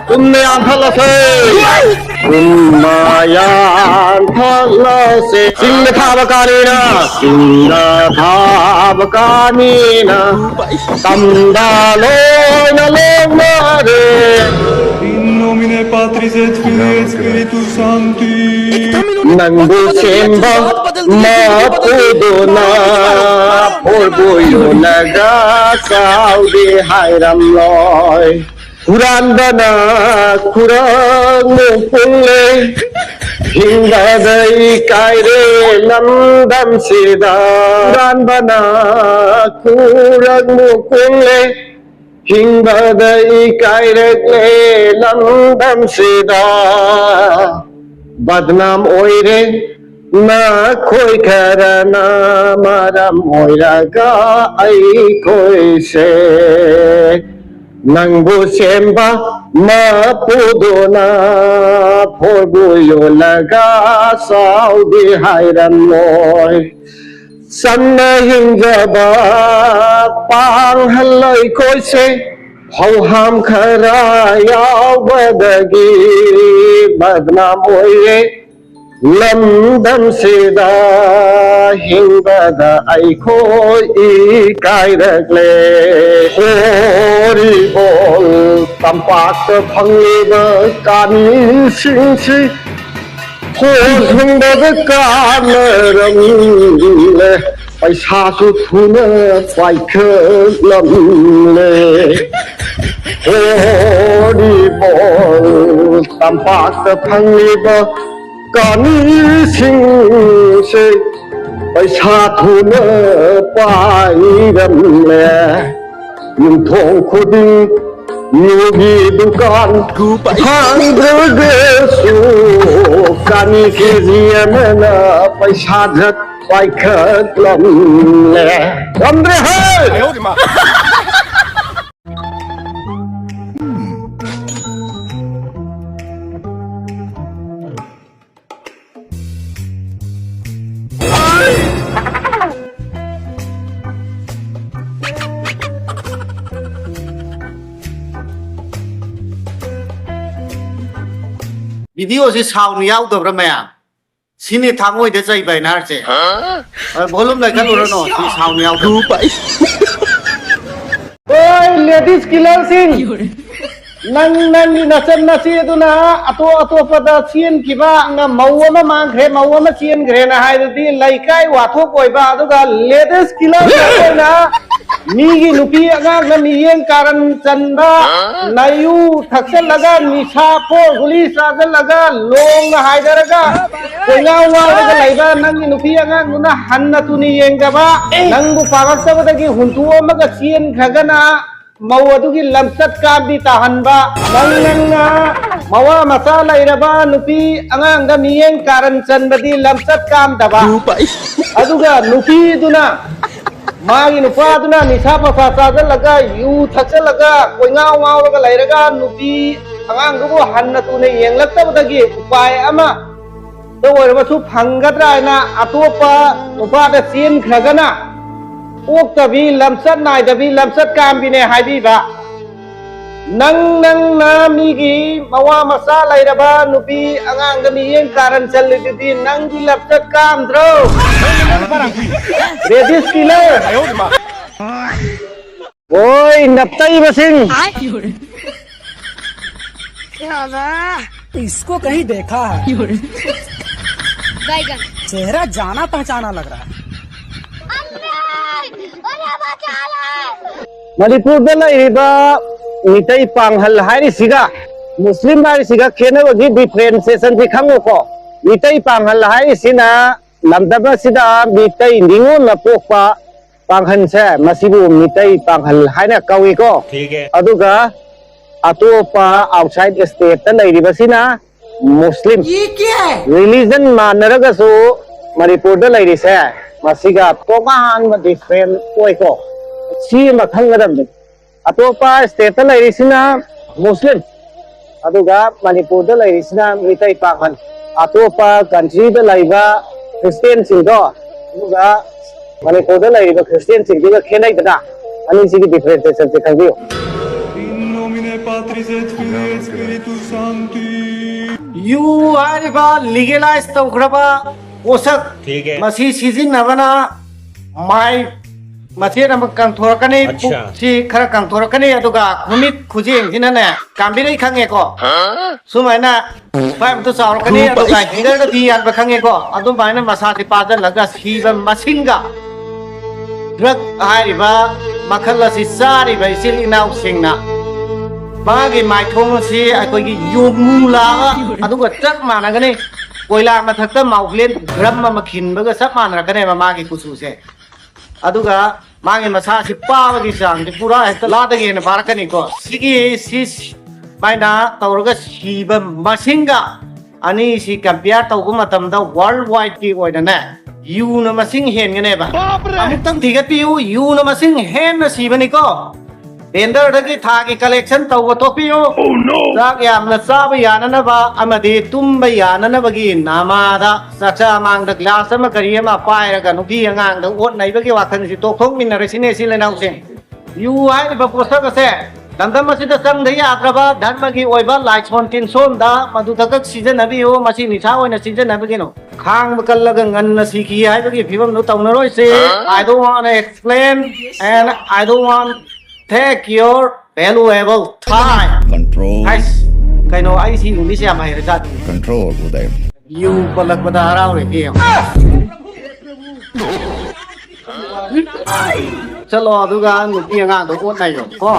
ꯇꯨꯝꯅ ꯌꯥꯟꯊꯠꯂꯁꯦ! ꯇꯨꯝꯅ ꯌꯥꯟꯊꯠꯂꯁꯦ! ꯆꯤꯡꯗ ꯊꯥꯕ ꯀꯥꯅꯤꯅ! ꯆꯤꯡꯗ ꯊꯥꯕ ꯀꯥꯅꯤꯅ! ꯇꯝꯗ ꯂꯣꯏꯅ ꯂꯣꯛꯅꯔꯦ꯫ In nomine Patris et Filii et Spiritus Sancti. ꯅꯪꯕꯨ ꯁꯦꯝꯕ ꯃꯄꯨꯗꯨꯅ ꯐꯣꯔꯕꯨ ꯌꯣꯜꯂꯒ ꯆꯥꯎꯗꯦ ꯍꯥꯏꯔꯝꯂꯣꯏ꯫ ꯍꯨꯔꯥꯟꯕꯅ ꯈꯨꯔꯪ ꯃꯨꯛ ꯄꯨꯜꯂꯦ, ꯍꯤꯡꯕꯗ ꯏꯀꯥꯏꯔꯦ ꯂꯝꯗꯝꯁꯤꯗ꯫ ꯍꯨꯔꯥꯟꯕꯅ ꯈꯨꯔꯪ ꯃꯨꯛ ꯄꯨꯜꯂꯦ, ꯍꯤꯡꯕꯗ ꯏꯀꯥꯏꯔꯛꯂꯦ ꯂꯝꯗꯝꯁꯤꯗ꯫ ꯕꯗꯅꯥꯝ ꯑꯣꯏꯔꯦ ꯅꯈꯣꯏ ꯈꯔꯅ ꯃꯔꯝ ꯑꯣꯏꯔꯒ ꯑꯩꯈꯣꯏꯁꯦ꯫ ꯅꯪꯕꯨ ꯁꯦꯝꯕ ꯃꯄꯨꯗꯨꯅ ꯐꯣꯔꯕꯨ ꯌꯣꯜꯂꯒ ꯆꯥꯎꯗꯤ ꯍꯥꯏꯔꯝꯂꯣꯏ꯫ ꯆꯝꯅ ꯍꯤꯡꯖꯕ ꯄꯥꯡꯍꯜ ꯑꯩꯈꯣꯏꯁꯦ꯫ ꯍꯧꯍꯥꯝ ꯈꯔ ꯌꯥꯎꯕꯗꯒꯤ ꯕꯗꯅꯥꯝ ꯑꯣꯏꯔꯦ ꯂꯝꯗꯝꯁꯤꯗ꯫ ꯍꯤꯡꯕꯗ ꯑꯩꯈꯣꯏ ꯏꯀꯥꯏꯔꯛꯂꯦ꯫ ꯍꯣꯔꯤꯕꯣꯜ ꯇꯝꯄꯥꯛꯇ ꯐꯪꯂꯤꯕ ꯀꯥꯅꯤꯁꯤꯡꯁꯤ ꯍꯣ ꯁꯨꯡꯕꯗ ꯀꯥꯟꯅꯔꯝꯂꯦ, ꯄꯩꯁꯥꯁꯨ ꯊꯨꯅ ꯄꯥꯏꯈꯠꯂꯝꯂꯦ꯫ ꯍꯣꯔꯤꯕꯣꯜ ꯇꯝꯄꯥꯛꯇ ꯐꯪꯂꯤꯕ ꯀꯥꯅꯤꯁꯤꯡꯁꯦ ꯄꯩꯁꯥ ꯊꯨꯅ ꯄꯥꯏꯔꯝꯂꯦ꯫ ꯌꯨꯝꯊꯣꯡ ꯈꯨꯗꯤꯡ ꯌꯨꯒꯤ ꯗꯨꯀꯥꯟ ꯍꯥꯡꯗ꯭ꯔꯒꯁꯨ ꯀꯥꯅꯤ ꯀꯦꯖꯤ ꯑꯃꯅ ꯄꯩꯁꯥ ꯖꯠ ꯄꯥꯏꯈꯠꯂꯝꯂꯦ꯫ ꯉꯝꯗ꯭ꯔꯦ ꯍꯦ! ꯚꯤꯗꯤꯑꯣꯁꯤ ꯁꯥꯎꯟ ꯌꯥꯎꯗꯕ꯭ꯔꯥ ꯃꯌꯥꯝ? ꯁꯤꯅꯤ ꯊꯥꯡꯃꯣꯏꯗ ꯆꯩꯕ ꯍꯥꯏꯅ ꯍꯥꯏꯔꯤꯁꯦ꯫ ꯚꯣꯂꯨꯝ ꯂꯩꯈꯠꯂꯨꯔꯅꯨ, ꯁꯤ ꯁꯥꯎꯟ ꯌꯥꯎꯗꯕ꯫ ꯍꯣꯏ, ꯂꯦꯗꯤꯁ ꯀꯤꯂꯔꯁꯤꯡ, ꯅꯪ ꯅꯪꯒꯤ ꯅꯆꯟ ꯅꯆꯦ ꯑꯗꯨꯅ ꯑꯇꯣꯞ ꯑꯇꯣꯞꯄꯗ ꯆꯦꯟꯈꯤꯕ, ꯅꯪꯅ ꯃꯧ ꯑꯃ ꯃꯥꯡꯈ꯭ꯔꯦ, ꯃꯧ ꯑꯃ ꯆꯦꯟꯈ꯭ꯔꯦꯅ ꯍꯥꯏꯔꯗꯤ ꯂꯩꯀꯥꯏ ꯋꯥꯊꯣꯛ ꯑꯣꯏꯕ, ꯑꯗꯨꯒ ꯂꯦꯗꯤꯁ ꯀꯤꯂꯔ ꯑꯣꯏꯅ ꯃꯤꯒꯤ ꯅꯨꯄꯤ ꯑꯉꯥꯡꯅ ꯃꯤꯌꯦꯡ ꯀꯥꯔꯟ ꯆꯟꯕ, ꯅꯥꯌꯨ ꯊꯛꯆꯜꯂꯒ ꯅꯤꯁꯥ ꯐꯣꯔ ꯒꯨꯂꯤ ꯆꯥꯁꯤꯜꯂꯒ ꯂꯣꯡꯅ ꯍꯥꯏꯗꯔꯒ ꯀꯣꯏꯉꯥꯎ ꯉꯥꯎꯔꯒ ꯂꯩꯕ ꯅꯪꯒꯤ ꯅꯨꯄꯤ ꯑꯉꯥꯡꯗꯨꯅ ꯍꯟꯅ ꯇꯨꯅ ꯌꯦꯡꯗꯕ, ꯅꯪꯕꯨ ꯄꯥꯝꯂꯛꯇꯕꯗꯒꯤ ꯍꯨꯟꯗꯣꯛꯑꯝꯃꯒ ꯆꯦꯟꯈ꯭ꯔꯒꯅ ꯃꯧ ꯑꯗꯨꯒꯤ ꯂꯝꯆꯠ ꯀꯥꯝꯕꯤ ꯇꯥꯍꯟꯕ, ꯅꯪ ꯅꯪꯅ ꯃꯋꯥ ꯃꯆꯥ ꯂꯩꯔꯕ ꯅꯨꯄꯤ ꯑꯉꯥꯡꯗ ꯃꯤꯠꯌꯦꯡ ꯀꯥꯔꯟ ꯆꯟꯕꯗꯤ ꯂꯝꯆꯠ ꯀꯥꯝꯗꯕ, ꯑꯗꯨꯒ ꯅꯨꯄꯤꯗꯨꯅ ꯃꯥꯒꯤ ꯅꯨꯄꯥꯗꯨꯅ ꯅꯤꯁꯥ ꯄꯁꯥ ꯆꯥꯁꯤꯜꯂꯒ ꯌꯨ ꯊꯛꯆꯜꯂꯒ ꯀꯣꯏꯉꯥꯎ ꯉꯥꯎꯔꯒ ꯂꯩꯔꯒ ꯅꯨꯄꯤ ꯑꯉꯥꯡꯗꯨꯕꯨ ꯍꯟꯅ ꯇꯨꯅ ꯌꯦꯡꯂꯛꯇꯕꯗꯒꯤ ꯎꯄꯥꯏ ꯑꯃ ꯗ ꯑꯣꯏꯔꯕꯁꯨ ꯐꯪꯒꯗ꯭ꯔꯥ ꯍꯥꯏꯅ ꯑꯇꯣꯞꯄ ꯅꯨꯄꯥꯗ ꯆꯦꯟꯈ꯭ꯔꯒꯅ ꯑꯣꯛꯇꯕꯤ, ꯂꯝꯆꯠ ꯅꯥꯏꯗꯕꯤ, ꯂꯝꯆꯠ ꯀꯥꯝꯕꯤꯅꯦ ꯍꯥꯏꯕꯤꯕ꯫ ꯅꯪ ꯅꯪꯅ ꯃꯤꯒꯤ ꯃꯋꯥ ꯃꯆꯥ ꯂꯩꯔꯕ ꯅꯨꯄꯤ ꯑꯉꯥꯡꯗ ꯃꯤꯠꯌꯦꯡ ꯀꯥꯔꯟ ꯆꯜꯂꯤꯗꯨꯗꯤ ꯅꯪꯒꯤ ꯂꯝꯆꯠ ꯀꯥꯝꯗ꯭ꯔꯣ? Ladies killer. ꯍꯣꯏ, ꯅꯞꯇꯩꯕꯁꯤꯡ꯫ इसको कहीं देखा है। बैगन। चेहरा जाना पहचाना लग रहा है। ꯃꯅꯤꯄꯨꯔꯗ ꯂꯩꯔꯤꯕ ꯃꯤꯇꯩ ꯄꯥꯡꯍꯜ ꯍꯥꯏꯔꯤꯁꯤꯒ ꯃꯨꯁꯂꯤꯝ ꯍꯥꯏꯔꯤꯁꯤꯒ ꯈꯦꯠꯅꯕꯒꯤ ꯗꯤꯐ꯭ꯔꯦꯟꯁꯤꯌꯦꯁꯟꯁꯤ ꯈꯪꯉꯨꯀꯣ꯫ ꯃꯤꯇꯩ ꯄꯥꯡꯍꯜ ꯍꯥꯏꯔꯤꯁꯤꯅ ꯂꯝꯗꯝ ꯑꯁꯤꯗ ꯃꯤꯇꯩ ꯅꯤꯉꯣꯜꯅ ꯄꯣꯛꯄ ꯄꯥꯡꯍꯟꯁꯦ, ꯃꯁꯤꯕꯨ ꯃꯤꯇꯩ ꯄꯥꯡꯍꯜ ꯍꯥꯏꯅ ꯀꯧꯏꯀꯣ꯫ ꯑꯗꯨꯒ ꯑꯇꯣꯞꯄ ꯑꯥꯎꯠꯁꯥꯏꯠ ꯁ꯭ꯇꯦꯠꯇ ꯂꯩꯔꯤꯕꯁꯤꯅ ꯃꯨꯁꯂꯤꯝ꯫ ꯔꯤꯂꯤꯖꯟ ꯃꯥꯟꯅꯔꯒꯁꯨ ꯃꯅꯤꯄꯨꯔꯗ ꯂꯩꯔꯤꯁꯦ ꯃꯁꯤꯒ ꯇꯣꯉꯥꯟꯕ ꯗꯤꯐ꯭ꯔꯦꯟ ꯑꯣꯏꯀꯣ꯫ ꯁꯤ ꯑꯃ ꯈꯪꯒꯗꯕꯅꯤ꯫ ꯑꯇꯣꯞꯄ ꯁ꯭ꯇꯦꯠꯇ ꯂꯩꯔꯤꯁꯤꯅ ꯃꯨꯁꯂꯤꯝ, ꯑꯗꯨꯒ ꯃꯅꯤꯄꯨꯔꯗ ꯂꯩꯔꯤꯁꯤꯅ ꯃꯤꯇꯩ ꯄꯥꯡꯍꯟ꯫ ꯑꯇꯣꯞꯄ ꯀꯟꯇ꯭ꯔꯤꯗ ꯂꯩꯕ ꯈ꯭ꯔꯤꯁꯇꯦꯟꯁꯤꯡꯗꯣ ꯑꯗꯨꯒ ꯃꯅꯤꯄꯨꯔꯗ ꯂꯩꯔꯤꯕ ꯈ꯭ꯔꯤꯁꯇꯦꯟꯁꯤꯡꯗꯨꯒ ꯈꯦꯠꯅꯩꯗꯅ꯫ ꯑꯅꯤꯁꯤꯒꯤ ꯗꯤꯐ꯭ꯔꯦꯟꯁꯤꯌꯦꯁꯟꯁꯦ ꯈꯪꯕꯤꯌꯨ꯫ In nomine Patris et Filii et Spiritus Sancti. ꯌꯨ ꯍꯥꯏꯔꯤꯕ ꯂꯤꯒꯦꯂꯥꯏꯁ ꯇꯧꯈ꯭ꯔꯕ ꯄꯣꯠꯁꯛ, ꯃꯁꯤ ꯁꯤꯖꯤꯟꯅꯕꯅ ꯃꯥꯏ ꯃꯆꯦꯠ ꯑꯃ ꯀꯪꯊꯣꯔꯛꯀꯅꯤ, ꯑꯠꯁꯥ꯫ ꯄꯨꯛꯁꯤ ꯈꯔ ꯀꯪꯊꯣꯔꯛꯀꯅꯤ, ꯑꯗꯨꯒ ꯈꯨꯃꯤꯠ ꯈꯨꯖꯦꯡꯁꯤꯅꯅꯦ, ꯀꯥꯝꯕꯤꯔꯩ ꯈꯪꯉꯦꯀꯣ? ꯁꯨꯃꯥꯏꯅ ꯈ꯭ꯋꯥꯏꯃꯨꯛꯇ ꯆꯥꯎꯔꯛꯀꯅꯤ, ꯑꯗꯨꯒ ꯍꯤꯡꯒꯔꯗ ꯊꯤ ꯌꯥꯟꯕ ꯈꯪꯉꯦꯀꯣ? ꯑꯗꯨꯃꯥꯏꯅ ꯃꯁꯥꯁꯤ ꯄꯥꯖꯜꯂꯒ ꯁꯤꯕ ꯃꯁꯤꯡꯒ ꯗ꯭ꯔꯒ ꯍꯥꯏꯔꯤꯕ ꯃꯈꯜ ꯑꯁꯤ ꯆꯥꯔꯤꯕ ꯏꯆꯤꯜ ꯏꯅꯥꯎꯁꯤꯡꯅ ꯃꯥꯒꯤ ꯃꯥꯏꯊꯣꯡ ꯑꯁꯤ ꯑꯩꯈꯣꯏꯒꯤ ꯌꯣꯡꯉꯨ ꯂꯥꯛꯑꯒ ꯑꯗꯨꯒ ꯆꯞ ꯃꯥꯟꯅꯒꯅꯤ꯫ ꯀꯣꯏꯂꯥ ꯃꯊꯛꯇ ꯃꯥꯎꯒ꯭ꯂꯦꯟ ꯗ꯭ꯔꯝ ꯑꯃ ꯈꯤꯟꯕꯒ ꯆꯞ ꯃꯥꯟꯅꯔꯛꯀꯅꯦꯕ ꯃꯥꯒꯤ ꯀꯨꯆꯨꯁꯦ꯫ ꯑꯗꯨꯒ ꯃꯥꯒꯤ ꯃꯁꯥꯁꯤ ꯄꯥꯕꯒꯤ ꯆꯥꯡꯁꯤ ꯄꯨꯔꯥ ꯍꯦꯛꯇ ꯂꯥꯗꯒꯤ ꯍꯦꯟꯅ ꯄꯥꯔꯛꯀꯅꯤꯀꯣ꯫ ꯁꯤꯒꯤ ꯁꯤ ꯁꯨꯃꯥꯏꯅ ꯇꯧꯔꯒ ꯁꯤꯕ ꯃꯁꯤꯡꯒ ꯑꯅꯤꯁꯤ ꯀꯝꯄꯤꯌꯔ ꯇꯧꯕ ꯃꯇꯝꯗ ꯋꯥꯔꯜ ꯋꯥꯏꯗꯀꯤ ꯑꯣꯏꯅꯅꯦ, ꯌꯨꯅ ꯃꯁꯤꯡ ꯍꯦꯟꯒꯅꯦꯕ꯫ ꯕꯥꯞꯔꯦ! ꯑꯃꯨꯛꯇꯪ ꯊꯤꯒꯠꯄꯤꯌꯨ, ꯌꯨꯅ ꯃꯁꯤꯡ ꯍꯦꯟꯅ ꯁꯤꯕꯅꯤꯀꯣ꯫ ꯚꯦꯟꯗꯔꯗꯒꯤ ꯊꯥꯒꯤ ꯀꯂꯦꯛꯁꯟ ꯇꯧꯕ ꯇꯣꯛꯄꯤꯌꯨ꯫ Oh, no! ꯆꯥꯛ ꯌꯥꯝꯅ ꯆꯥꯕ ꯌꯥꯅꯅꯕ ꯑꯃꯗꯤ ꯇꯨꯝꯕ ꯌꯥꯅꯅꯕꯒꯤ ꯅꯃꯥꯗ ꯆꯥꯛꯆꯥ ꯃꯥꯡꯗ ꯒ꯭ꯂꯥꯁ ꯑꯃ ꯀꯔꯤ ꯑꯃ ꯄꯥꯏꯔꯒ ꯅꯨꯄꯤ ꯑꯉꯥꯡꯗ ꯑꯣꯠ ꯅꯩꯕꯒꯤ ꯋꯥꯈꯜꯁꯤ ꯇꯣꯛꯊꯣꯛꯃꯤꯟꯅꯔꯁꯤꯅꯦ, ꯏꯆꯤꯜ ꯏꯅꯥꯎꯁꯤꯡ꯫ ꯌꯨ ꯍꯥꯏꯔꯤꯕ ꯄꯣꯠꯁꯛ ꯑꯁꯦ ꯂꯝꯗꯝ ꯑꯁꯤꯗ ꯆꯪꯗ ꯌꯥꯗ꯭ꯔꯕ ꯙꯔꯃꯒꯤ ꯑꯣꯏꯕ ꯂꯥꯏꯁꯣꯟ ꯇꯤꯟꯁꯣꯟꯗ ꯃꯗꯨꯗ ꯈꯛ ꯁꯤꯖꯤꯟꯅꯕꯤꯌꯨ, ꯃꯁꯤ ꯅꯤꯁꯥ ꯑꯣꯏꯅ ꯁꯤꯖꯤꯟꯅꯕꯒꯤꯅꯣ꯫ ꯈꯥꯡꯕ ꯀꯜꯂꯒ ꯉꯟꯅ ꯁꯤꯈꯤ ꯍꯥꯏꯕꯒꯤ ꯐꯤꯕꯝꯗꯨ ꯇꯧꯅꯔꯣꯏꯁꯤ꯫ I don't want to explain and I don't want take your valuable time. Control. ꯍꯥꯏꯁ, ꯀꯩꯅꯣ, ꯑꯩꯁꯤ ꯏꯪꯂꯤꯁ ꯌꯥꯝ ꯍꯩꯔꯖꯥꯠꯅꯤ꯫ Control, ꯎꯗꯥꯏ꯫ ꯌꯨ ꯄꯜꯂꯛꯄꯗ ꯍꯔꯥꯎꯔꯦ ꯏꯕꯦꯝꯃ꯫ ꯆꯠꯂꯣ, ꯑꯗꯨꯒ ꯅꯨꯄꯤ ꯑꯉꯥꯡꯗꯣ ꯑꯣꯠ ꯅꯩꯌꯣ ꯀꯣ꯫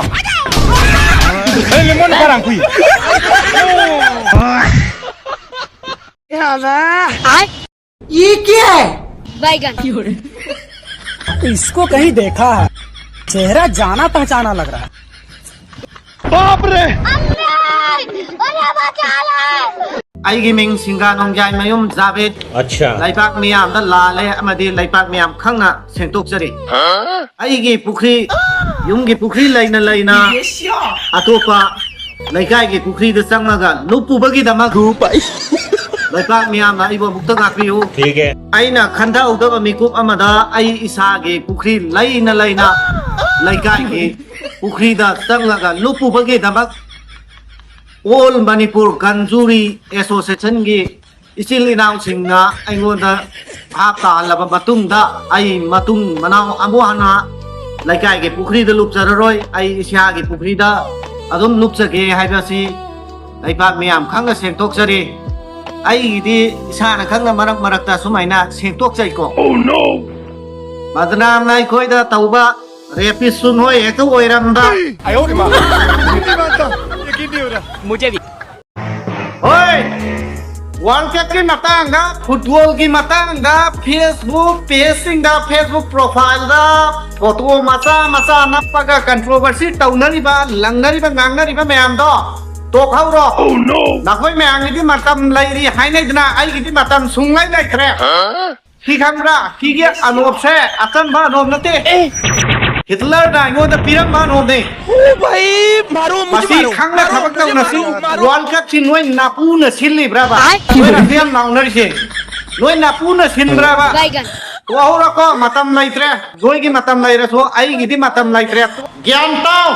ये क्या है? बैगन। इसको कहीं देखा है, चेहरा जाना पहचाना लग रहा है। बाप रे! ꯑꯩꯒꯤ ꯃꯤꯡ ꯁꯤꯡꯒꯥ ꯅꯣꯡꯖꯥꯏ ꯃꯌꯨꯝ ꯖꯥꯕꯦꯗ꯫ ꯑꯠꯁꯥ꯫ ꯂꯩꯄꯥꯛ ꯃꯤꯌꯥꯝꯗ ꯂꯥꯜꯂꯦ ꯑꯃꯗꯤ ꯂꯩꯄꯥꯛ ꯃꯤꯌꯥꯝ ꯈꯪꯅ ꯁꯦꯡꯗꯣꯛꯆꯔꯤ꯫ ꯑꯩꯒꯤ ꯄꯨꯈ꯭ꯔꯤ, ꯌꯨꯝꯒꯤ ꯄꯨꯈ꯭ꯔꯤ ꯂꯩꯅ ꯂꯩꯅ ꯑꯇꯣꯞꯄ ꯂꯩꯀꯥꯏꯒꯤ ꯄꯨꯈ꯭ꯔꯤꯗ ꯆꯪꯉꯒ ꯂꯨꯞꯄꯨꯕꯒꯤꯗꯃꯛ ꯂꯩꯄꯥꯛ ꯃꯤꯌꯥꯝꯅ ꯑꯩꯕꯨ ꯑꯃꯨꯛꯇ ꯉꯥꯛꯄꯤꯌꯨ꯫ ठीक है꯫ ꯑꯩꯅ ꯈꯟꯊꯍꯧꯗꯕ ꯃꯤꯀꯨꯞ ꯑꯃꯗ ꯑꯩ ꯏꯁꯥꯒꯤ ꯄꯨꯈ꯭ꯔꯤ ꯂꯩꯅ ꯂꯩꯅ ꯂꯩꯀꯥꯏꯒꯤ ꯄꯨꯈ꯭ꯔꯤꯗ ꯆꯪꯂꯒ ꯂꯨꯞꯄꯨꯕꯒꯤꯗꯃꯛ All Manipur Gun Jury Association ꯒꯤ ꯏꯆꯤꯜ ꯏꯅꯥꯎꯁꯤꯡꯅ ꯑꯩꯉꯣꯟꯗ ꯚꯥꯞ ꯇꯥꯍꯜꯂꯕ ꯃꯇꯨꯡꯗ, ꯑꯩ ꯃꯇꯨꯡ ꯃꯅꯥꯎ ꯑꯃꯨꯛ ꯍꯟꯅ ꯂꯩꯀꯥꯏꯒꯤ ꯄꯨꯈ꯭ꯔꯤꯗ ꯂꯨꯞꯆꯔꯔꯣꯏ, ꯑꯩ ꯏꯁꯥꯒꯤ ꯄꯨꯈ꯭ꯔꯤꯗ ꯑꯗꯨꯝ ꯂꯨꯞꯆꯒꯦ ꯍꯥꯏꯕꯁꯤ ꯂꯩꯕꯥꯛ ꯃꯤꯌꯥꯝ ꯈꯪꯅ ꯁꯦꯡꯗꯣꯛꯆꯔꯤ꯫ ꯑꯩꯒꯤꯗꯤ ꯏꯁꯥꯅ ꯈꯪꯅ ꯃꯔꯛ ꯃꯔꯛꯇ ꯁꯨꯃꯥꯏꯅ ꯁꯦꯡꯗꯣꯛꯆꯩꯀꯣ꯫ ꯃꯗꯨꯅ ꯑꯩꯈꯣꯏꯗ ꯇꯧꯕ ꯔꯦꯄꯤꯁꯁꯨ ꯅꯣꯏ ꯍꯦꯛꯇ ꯑꯣꯏꯔꯝꯕ꯫ ꯍꯣꯏ, ꯋꯥꯔꯜ ꯀꯞꯀꯤ ꯃꯇꯥꯡꯗ, ꯐꯨꯠꯕꯣꯜꯒꯤ ꯃꯇꯥꯡꯗ, ꯐꯦꯁꯕꯨꯛ ꯄꯦꯖꯁꯤꯡꯗ, ꯐꯦꯁꯕꯨꯛ ꯄ꯭ꯔꯣꯐꯥꯏꯜꯗ ꯐꯣꯇꯣ ꯃꯆꯥ ꯃꯆꯥ ꯅꯞꯄꯒ ꯀꯟꯇ꯭ꯔꯣꯚꯔꯁꯤ ꯇꯧꯅꯔꯤꯕ, ꯂꯪꯅꯔꯤꯕ, ꯉꯥꯡꯅꯔꯤꯕ ꯃꯌꯥꯝꯗꯣ ꯇꯣꯛꯍꯧꯔꯣ꯫ ꯅꯈꯣꯏ ꯃꯌꯥꯝꯒꯤꯗꯤ ꯃꯇꯝ ꯂꯩꯔꯤ ꯍꯥꯏꯅꯩꯗꯅ, ꯑꯩꯒꯤꯗꯤ ꯃꯇꯝ ꯁꯨꯡꯂꯩ ꯂꯩꯇ꯭ꯔꯦ꯫ ꯁꯤ ꯈꯪꯕ꯭ꯔꯥ? ꯁꯤꯒꯤ ꯑꯅꯣꯞꯁꯦ ꯑꯆꯝꯕ ꯑꯅꯣꯞ ꯅꯠꯇꯦ꯫ ꯍꯤꯠꯂꯔꯅ ꯑꯩꯉꯣꯟꯗ ꯄꯤꯔꯝꯕ ꯑꯅꯣꯞꯅꯦ꯫ ꯃꯁꯤ ꯈꯪꯅ ꯊꯕꯛ ꯇꯧꯅꯁꯤ꯫ ꯋꯥꯔꯜ ꯀꯞꯁꯤ ꯅꯣꯏ ꯅꯥꯄꯨꯅ ꯁꯤꯜꯂꯤꯕ꯭ꯔꯕ? ꯅꯣꯏꯅ ꯑꯗꯨ ꯌꯥꯝ ꯂꯥꯎꯅꯔꯤꯁꯦ, ꯅꯣꯏ ꯅꯥꯄꯨꯅ ꯁꯤꯟꯕ꯭ꯔꯕ? ꯇꯣꯛꯍꯧꯔꯣꯀꯣ, ꯃꯇꯝ ꯂꯩꯇ꯭ꯔꯦ꯫ ꯅꯣꯏꯒꯤ ꯃꯇꯝ ꯂꯩꯔꯁꯨ ꯑꯩꯒꯤꯗꯤ ꯃꯇꯝ ꯂꯩꯇ꯭ꯔꯦ꯫ ꯒ꯭ꯌꯥꯟ ꯇꯥꯎ!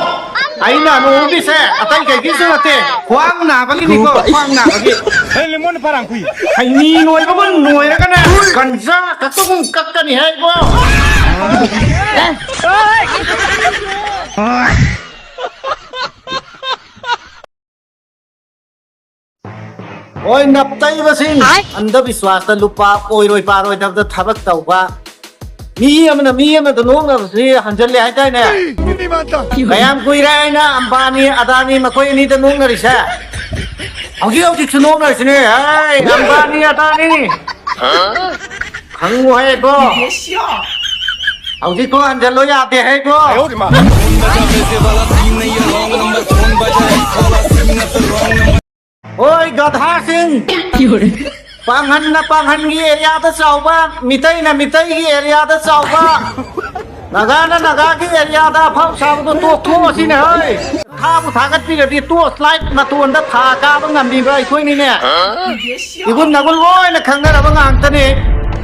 ꯑꯩꯅ ꯂꯨꯍꯣꯡꯕꯤꯁꯦ ꯑꯇꯩ ꯀꯩꯒꯤꯁꯨ ꯅꯠꯇꯦ, ꯈ꯭ꯋꯥꯡ ꯅꯥꯕꯒꯤꯅꯤꯀꯣ, ꯈ꯭ꯋꯥꯡ ꯅꯥꯕꯒꯤ꯫ ꯍꯩꯅꯤ ꯅꯣꯏꯕꯕꯨ ꯅꯣꯏꯔꯒꯅꯦ, ꯒꯟꯖꯥ ꯀꯛꯄꯒꯨꯝ ꯀꯛꯀꯅꯤ ꯍꯦ ꯏꯕꯣ꯫ ꯍꯣꯏ, ꯅꯞꯇꯩꯕꯁꯤꯡ, ꯑꯟꯙꯕꯤꯁ꯭ꯋꯥꯁꯇ ꯂꯨꯄꯥ ꯑꯣꯏꯔꯣꯏ ꯄꯥꯔꯣꯏꯗꯕꯗ ꯊꯕꯛ ꯇꯧꯕ꯫ ꯃꯤ ꯑꯃꯅ ꯃꯤ ꯑꯃꯗ ꯅꯣꯛꯅꯕꯁꯤ ꯍꯟꯖꯜꯂꯦ ꯍꯥꯏꯗꯥꯏꯅꯦ? ꯀꯌꯥꯝ ꯀꯨꯏꯔꯦ ꯑꯩꯅ ꯑꯝꯕꯥꯅꯤ, ꯑꯗꯥꯅꯤ ꯃꯈꯣꯏ ꯑꯅꯤꯗ ꯅꯣꯛꯅꯔꯤꯁꯦ? ꯍꯧꯖꯤꯛ ꯍꯧꯖꯤꯛꯁꯨ ꯅꯣꯛꯅꯔꯤꯁꯤꯅꯦ꯫ ꯍꯦ, ꯑꯝꯕꯥꯅꯤ, ꯑꯗꯥꯅꯤ꯫ ꯈꯪꯉꯨ ꯍꯦ ꯏꯕꯣ꯫ ꯍꯧꯖꯤꯛꯐꯥꯎ ꯍꯟꯖꯜꯂꯣ ꯌꯥꯗꯦ ꯍꯦ ꯏꯕꯣ꯫ ꯍꯣꯏ, ꯒꯙꯥꯁꯤꯡ! ꯄꯥꯡꯍꯟꯅ ꯄꯥꯡꯍꯟꯒꯤ ꯑꯦꯔꯤꯌꯥꯗ ꯆꯥꯎꯕ, ꯃꯤꯇꯩꯅ ꯃꯤꯇꯩꯒꯤ ꯑꯦꯔꯤꯌꯥꯗ ꯆꯥꯎꯕ, ꯅꯥꯒꯥꯅ ꯅꯥꯒꯥꯒꯤ ꯑꯦꯔꯤꯌꯥꯗ ꯑꯐꯥꯎ ꯁꯥꯕꯗꯣ ꯇꯣꯛꯊꯣꯛꯑꯁꯤꯅꯦ ꯍꯣꯏ! ꯊꯥꯕꯨ ꯊꯥꯒꯠꯄꯤꯔꯗꯤ ꯇꯣꯔꯆ ꯂꯥꯏꯠ ꯃꯇꯣꯟꯗ ꯊꯥ ꯀꯥꯕ ꯉꯝꯃꯤꯕ ꯑꯩꯈꯣꯏꯅꯤꯅꯦ꯫ ꯏꯒꯨꯟ ꯅꯒꯨꯟ ꯂꯣꯏꯅ ꯈꯪꯅꯔꯕ ꯉꯥꯛꯇꯅꯤ꯫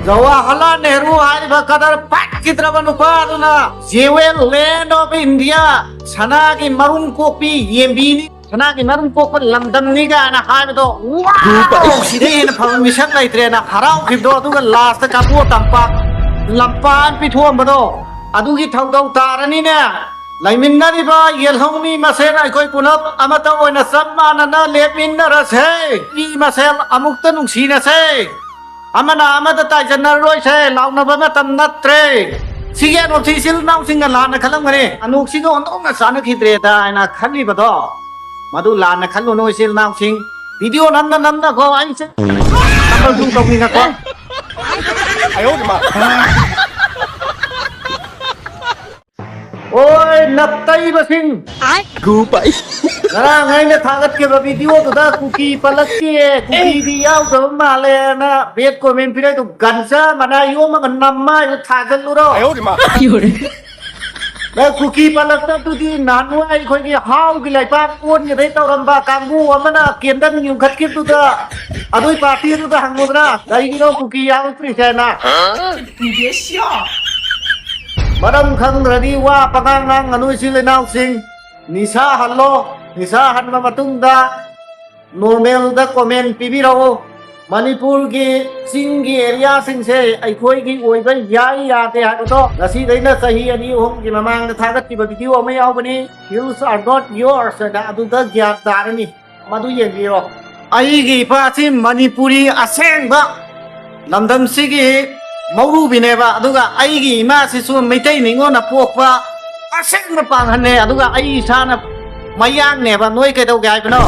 ꯖꯋꯥꯍꯔꯂꯥꯜ ꯅꯦꯍꯔꯨ ꯍꯥꯏꯔꯤꯕ ꯀꯗꯔ ꯐꯠꯈꯤꯗ꯭ꯔꯕ ꯅꯨꯄꯥ ꯑꯗꯨꯅ Jewel Land of India, ꯁꯅꯥꯒꯤ ꯃꯔꯨꯝ ꯀꯣꯛꯄꯤ ꯌꯦꯟꯕꯤꯅꯤ꯫ ꯁꯅꯥꯒꯤ ꯃꯔꯨꯝ ꯀꯣꯛꯄ ꯂꯝꯗꯝꯅꯤ ꯀꯥꯏꯅ ꯍꯥꯏꯕꯗꯣ, "ꯋꯥꯎ! ꯁꯤꯗꯩ ꯍꯦꯟꯅ ꯐꯕ ꯃꯤꯁꯛ ꯂꯩꯇ꯭ꯔꯦꯅ" ꯍꯔꯥꯎꯈꯤꯕꯗꯣ, ꯑꯗꯨꯒ ꯂꯥꯁꯇ ꯀꯥꯡꯄꯣꯛ ꯇꯝꯄꯥꯛ ꯂꯝꯄꯥꯛ ꯑꯃ ꯄꯤꯊꯣꯛꯑꯝꯕꯗꯣ, ꯑꯗꯨꯒꯤ ꯊꯧꯗꯧ ꯇꯥꯔꯅꯤꯅꯦ꯫ ꯂꯩꯃꯤꯟꯅꯔꯤꯕ ꯌꯦꯜꯍꯧꯃꯤ ꯃꯁꯦꯟ ꯑꯩꯈꯣꯏ ꯄꯨꯂꯞ ꯑꯃꯠꯇ ꯑꯣꯏꯅ ꯆꯞ ꯃꯥꯟꯅꯅ ꯂꯦꯞꯃꯤꯟꯅꯔꯁꯦ꯫ ꯃꯤ ꯃꯁꯦꯜ ꯑꯃꯨꯛꯇ ꯅꯨꯡꯁꯤꯅꯁꯦ꯫ ꯑꯃꯅ ꯑꯃꯗ ꯇꯥꯏꯖꯟꯅꯔꯔꯣꯏꯁꯦ, ꯂꯥꯎꯅꯕ ꯃꯇꯝ ꯅꯠꯇ꯭ꯔꯦ꯫ ꯁꯤꯒꯤ ꯑꯅꯣꯞꯁꯤ ꯏꯆꯤꯜ ꯏꯅꯥꯎꯁꯤꯡꯅ ꯂꯥꯟꯅ ꯈꯜꯂꯝꯒꯅꯤ, "ꯑꯅꯣꯛꯁꯤꯒ ꯑꯣꯟꯊꯣꯛꯅ ꯆꯥꯟꯅꯈꯤꯗ꯭ꯔꯦꯗ" ꯍꯥꯏꯅ ꯈꯜꯂꯤꯕꯗꯣ, ꯃꯗꯨ ꯂꯥꯟꯅ ꯈꯜꯂꯨꯅꯨ ꯏꯆꯤꯜ ꯏꯅꯥꯎꯁꯤꯡ꯫ ꯚꯤꯗꯤꯑꯣ ꯅꯝꯅ ꯅꯝꯅꯀꯣ ꯑꯩꯁꯦ ꯅꯝꯕꯔ ꯇꯨ ꯇꯧꯅꯤꯡꯉꯛꯄ꯫ ꯑꯣꯏ, ꯅꯞꯇꯩꯕꯁꯤꯡ! ꯉꯔꯥꯡ ꯑꯩꯅ ꯊꯥꯒꯠꯈꯤꯕ ꯚꯤꯗꯤꯑꯣꯗꯨꯗ ꯀꯨꯀꯤ ꯄꯜꯂꯛꯇꯦ, ꯀꯨꯀꯤꯗꯤ ꯌꯥꯎꯗꯕ ꯃꯥꯜꯂꯦꯅ ꯕꯦꯠ ꯀꯣꯃꯦꯟ ꯄꯤꯔꯛꯏꯗꯨ ꯒꯟꯖꯥ ꯃꯅꯥ ꯌꯣꯝꯃꯒ ꯅꯝꯃ ꯍꯥꯏꯗꯣ ꯊꯥꯖꯤꯜꯂꯨꯔꯣ? ꯅꯪ ꯀꯨꯀꯤ ꯄꯜꯂꯛꯇꯕꯗꯨꯗꯤ ꯅꯍꯥꯟꯋꯥꯏ ꯑꯩꯈꯣꯏꯒꯤ ꯍꯥꯎꯒꯤ ꯂꯩꯄꯥꯛ ꯑꯣꯟꯒꯗꯩ ꯇꯧꯔꯝꯕ ꯀꯥꯡꯕꯨ ꯑꯃꯅ ꯀꯦꯟꯗꯜ ꯌꯨꯡꯈꯠꯈꯤꯕꯗꯨꯗ, ꯑꯗꯨꯏ ꯄꯥꯔꯇꯤꯗꯨꯗ ꯍꯪꯉꯨꯗꯅ, ꯀꯩꯒꯤꯅꯣ ꯀꯨꯀꯤ ꯌꯥꯎꯔꯛꯇ꯭ꯔꯤꯁꯦꯅ? ꯃꯔꯝ ꯈꯪꯗ꯭ꯔꯗꯤ ꯋꯥ ꯄꯉꯥꯡ ꯉꯥꯡꯒꯅꯨ, ꯏꯆꯤꯜ ꯏꯅꯥꯎꯁꯤꯡ꯫ ꯅꯤꯁꯥ ꯍꯜꯂꯣ, ꯅꯤꯁꯥ ꯍꯟꯕ ꯃꯇꯨꯡꯗ ꯅꯣꯔꯃꯦꯜꯗ ꯀꯣꯃꯦꯟ ꯄꯤꯕꯤꯔꯛꯎ꯫ ꯃꯅꯤꯄꯨꯔꯒꯤ ꯆꯤꯡꯒꯤ ꯑꯦꯔꯤꯌꯥꯁꯤꯡꯁꯦ ꯑꯩꯈꯣꯏꯒꯤ ꯑꯣꯏꯕ ꯌꯥꯏ ꯌꯥꯗꯦ ꯍꯥꯏꯕꯗꯣ ꯉꯁꯤꯗꯩꯅ ꯆꯍꯤ ꯑꯅꯤ ꯑꯍꯨꯝꯒꯤ ꯃꯃꯥꯡꯗ ꯊꯥꯒꯠꯈꯤꯕ ꯚꯤꯗꯤꯑꯣ ꯑꯃ ꯌꯥꯎꯕꯅꯤ, "Hills are not yours" ꯍꯥꯏꯅ, ꯑꯗꯨꯗ ꯒ꯭ꯌꯥꯟ ꯇꯥꯔꯅꯤ꯫ ꯃꯗꯨ ꯌꯦꯡꯕꯤꯔꯣ꯫ ꯑꯩꯒꯤ ꯏꯄꯥꯁꯤ ꯃꯅꯤꯄꯨꯔꯤ ꯑꯁꯦꯡꯕ ꯂꯝꯗꯝꯁꯤꯒꯤ ꯃꯧꯔꯨꯕꯤꯅꯦꯕ, ꯑꯗꯨꯒ ꯑꯩꯒꯤ ꯏꯃꯥꯁꯤꯁꯨ ꯃꯩꯇꯩ ꯅꯤꯉꯣꯜꯅ ꯄꯣꯛꯄ ꯑꯁꯦꯡꯕ ꯄꯥꯡꯒꯜꯅꯦ, ꯑꯗꯨꯒ ꯑꯩ ꯏꯁꯥꯅ ꯃꯌꯥꯡꯅꯦꯕ꯫ ꯅꯣꯏ ꯀꯩꯗꯧꯒꯦ ꯍꯥꯏꯕꯅꯣ?